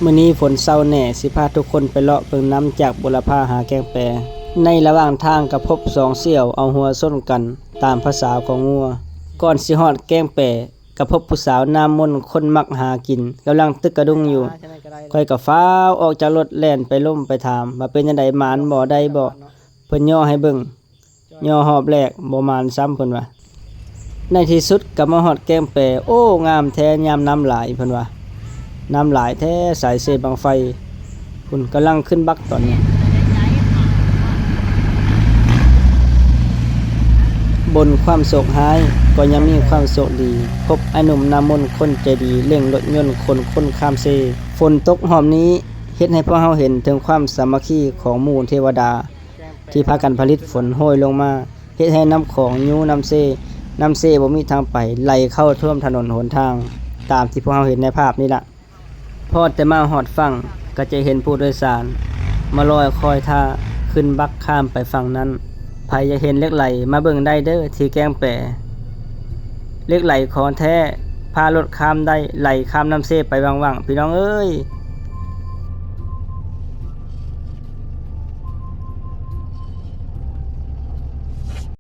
ມື້ນີ້ຝົນເຊົາແດ່ ຊິພາທຸກຄົນໄປເລາະເບິ່ງນ້ຳຈາກບຸລະພາຫາແກ້ງແປ. ໃນລະຫວ່າງທາງກໍພົບສອງສ່ຽວເອົາຫົວຊົນກັນຕາມພາສາຂອງງົວ. ກ່ອນຊິຮອດແກ້ງແປ ກໍພົບຜູ້ສາວໜ້າມົນຄົນມັກຫາກິນກຳລັງຕຶກກະດຸງຢູ່. ຂ້ອຍກໍຟ້າວອອກຈາກລົດແລ່ນໄປລົມໄປຖາມວ່າເປັນຈັ່ງໃດ ໝານບໍ່ ໄດ້ບໍ່? ເພິ່ນຍໍໃຫ້ເບິ່ງ. ຍໍຮອບແລກບໍ່ໝານຊ້ຳເພິ່ນວ່າ. ໃນທີ່ສຸດກໍມາຮອດແກ້ງແປ. ໂອ້ ງາມແທ້ຍາມນ້ຳຫຼາຍເພິ່ນວ່າ. ນ້ຳຫຼາຍແທ້ສາຍເຊບັ້ງໄຟພຸ້ນກຳລັງຂຶ້ນບັກຕອນນີ້. ບົນຄວາມໂຊກຮ້າຍກໍຍັງມີຄວາມໂຊກດີ ພົບອ້າຍໜຸ່ມໜ້າມົນຄົນໃຈດີເລັ່ງລົດຍົນຂົນຄົນຂ້າມເຊ. ຝົນຕົກຮອບນີ້ເຮັດໃຫ້ພວກເຮົາເຫັນເຖິງຄວາມສາມັກຄີຂອງໝູ່ເທວະດາ ທີ່ພາກັນຜະລິດຝົນໂຫຍລົງມາ ເຮັດໃຫ້ນ້ຳຂອງຍູ້ນ້ຳເຊ, ນ້ຳເຊບໍ່ມີທາງໄປ ໄຫຼເຂົ້າຖ້ວມຖະໜົນຫົນທາງ ຕາມທີ່ພວກເຮົາເຫັນໃນພາບນີ້ລະ. ພໍແຕ່ມາຮອດຝັ່ງ ກໍຈະເຫັນຜູ້ໂດຍສານມາລອຍຄອຍທ່າຂຶ້ນບັກຂ້າມໄປຝັ່ງນັ້ນ. ໃຜຢາກເຫັນເຫຼັກໄຫຼ ມາເບິ່ງໄດ້ເດີ້ທີ່ແກ້ງແປ. ເຫຼັກໄຫຼຂອງແທ້ ພາລົດຂ້າມໄດ້ ໄຫຼຂ້າມນ້ຳເຊໄປຫວ່າງໆ ພີ່ນ້ອງເອີຍ.